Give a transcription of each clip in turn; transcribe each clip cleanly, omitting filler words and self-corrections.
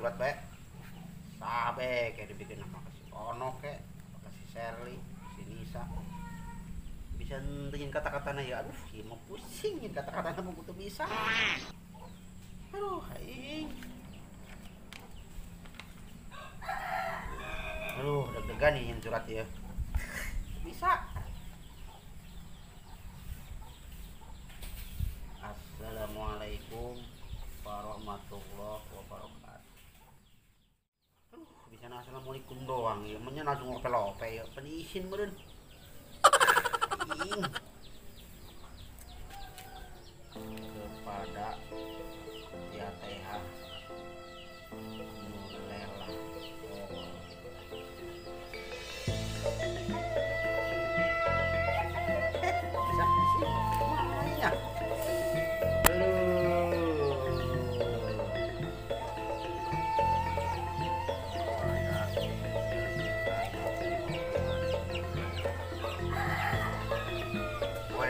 Surat bae. Sabe kayak dibikin nama kasih Ono kek, kasih Sherly, si Nisa. Bisa nentuin kata-katanya ya, aduh, ieu mah pusing kata-katanya mah kudu bisa. Aduh, aing. Aduh, deg-degan nih surat ya. Bisa. Assalamualaikum warahmatullahi wabarakatuh. Aduh, bisa assalamualaikum doang ya, menya langsung ngope-lope ya, penisin meureun. Kepada YTH Nurlela. Bisa sih, mana?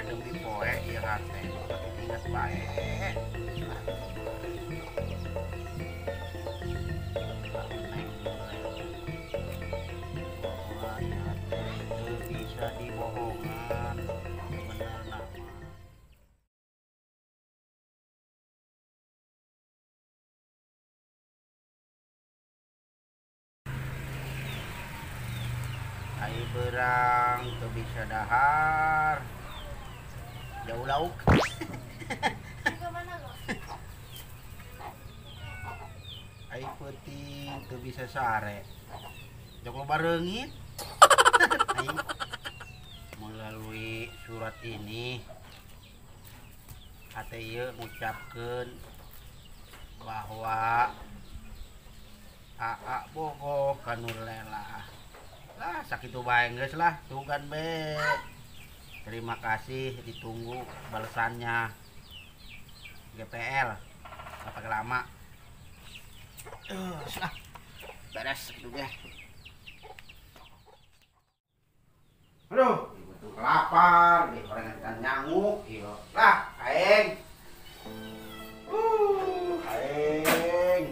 Demi poe ieu hate tapi ingat bae. Teu bisa dibohongan bener nama. Ai berang teu bisa dahar. Jauh lauk. Ai peuting teu bisa sare. Jok loba reungit. Melalui surat ini hate ieu ngucapkeun bahwa Aa bogoh ka Nurlela. Lah sakitu bae geus lah, tunggan be. Terima kasih, ditunggu balasannya. GPL, nggak pakai lama. Lah, beres gitu deh. Aduh, ibu tuh kelapar, nih orang yang nyanguk, iya. Lah, aing. Aing.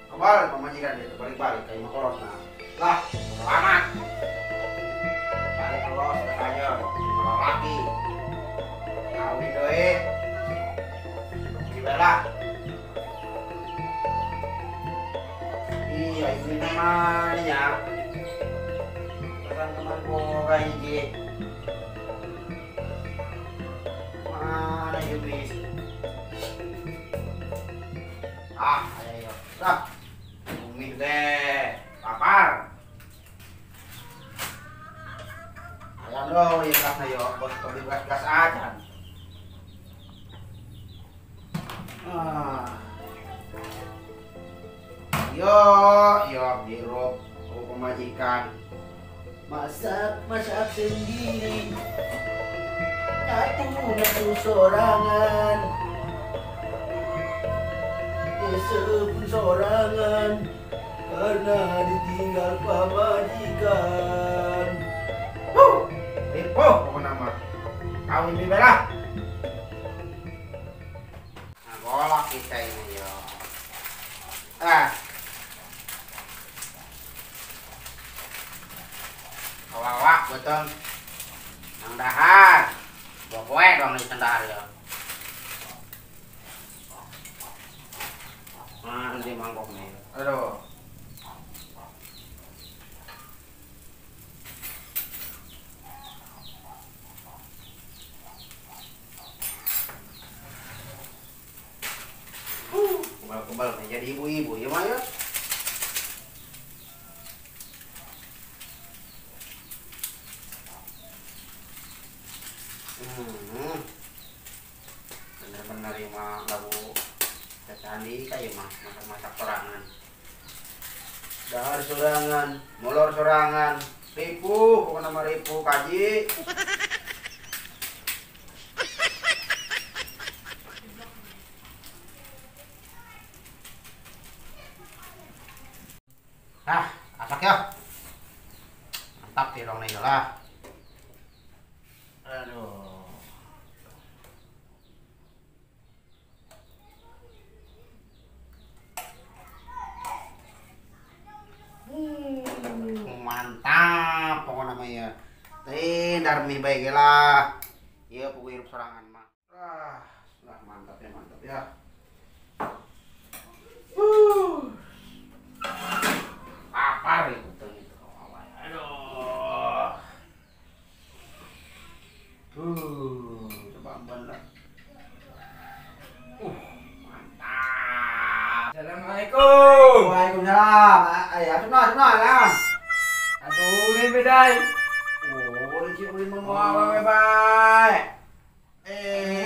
Kebal pemajikan itu balik-balik kayak makoros nah. Lah, selamat. Balik los aja, laki. Kawin deui. Dibela. Iya, ini namanya. Pesan kemarin boga hiji. Mana ieu bis? Ah, ayo. Lah. Umi deh, lapar. Ayo lo, ya gas ayo, bos beli gas aja. Ah. Yo, yo hirup pemajikan. Masak, masak sendiri. Aku nafsu sorangan. Desa pun sorangan. Karena ditinggal pamajikan. Huh, ripuh pokoknya mah. Kawin bibela. Nah, golok kita ini yo. Ah. Kawawa betul. Nang dahar. Bawa dong di sendar yo. Nah, nanti mangkok nih. Aduh. Kebal-kebal jadi ibu-ibu ya mah ya. Bener-bener ya mah lagu candi kayak mah masak-masak sorangan. Dahar sorangan, molor sorangan, ripuh, pokoknya mah ripuh kaji. Nah, asak ya. Mantap tirong nih lah. Aduh. Dar mie bae lah. Ieu puguh hirup sorangan mah. Ah, lah mantap ya, mantap ya. Lapar itu itu. Aduh. Coba amban lah. Mantap. Assalamualaikum. Waalaikumsalam. Ayo, asup no, ya. Atuh ulin bedai. Oh, ulin sih ulin mau awewe bae.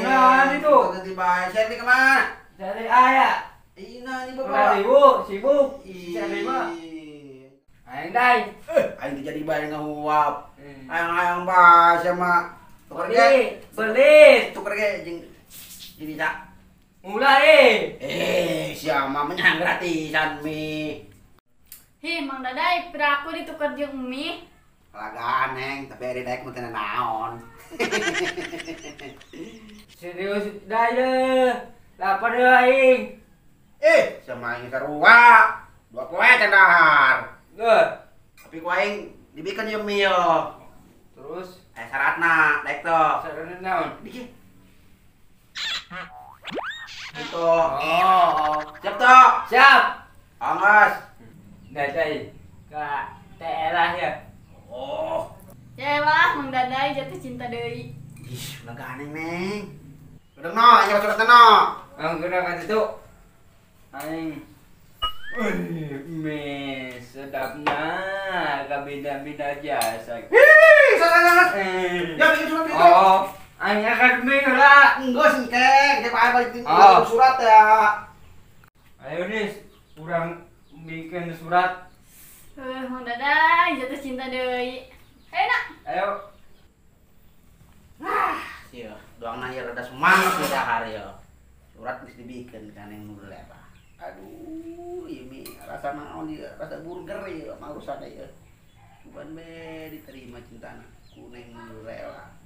Nah, itu. Ganti bae. Sherly kemana? Sherly aya. Ina ini bapak. Ibu sibuk. Sherly mah. Aing dai. Aing jadi bae ngahuap. Ayang-ayang bae sama tuker ge. Belit. Tuker ge jeung jadi tak. Mulai. Siapa menyang gratisan mi. Hi, Mang Dadai, piraku ditukar jeung mie. Lagaan, Neng, tapi ari daek mah teu naon. Serius dai deh. Lapar deh aing. Sama aing sarua. Dua poe can dahar. Geus. Tapi ku aing dibikeun ieu mie yo. Terus aya syaratna daek teh. Syaratna naon? Dikit. Itu. Oh. Siap toh? Siap. Anggas. Dadai ka telah ya. Oh. Ya elah, Mang Dadai jatuh cinta deui. Ih, ulah aneh, Neng. Udah no, ayo surat no. Ang geuna ka ditu. Aing. Wih, mie sedapna kabina-bina jasa. Hih, salah. Ya bikin surat itu. Oh, aing akan mie lah. Enggak sih, Kek. Dia balik surat ya. Ayo nis, urang bikin surat. Mang Dadai jatuh cinta deui. Ayo nak. Ayo. Ah, sia, doang nanya rada semangat ya dahar ya. Surat geus dibikin kan yang nu apa. Aduh, ini rasa naon ieu, rasa burger ieu mah urusan ieu. Cuman be diterima cintana ku neng nu rela.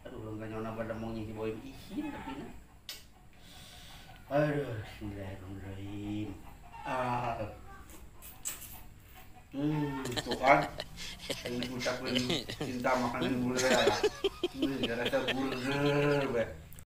Aduh, lengkah nyona pada mau si boy isin tapi na. Aduh, bismillahirrahmanirrahim. Tuh kan. Ini ucapin cinta makanan burger ya. Rasa burger.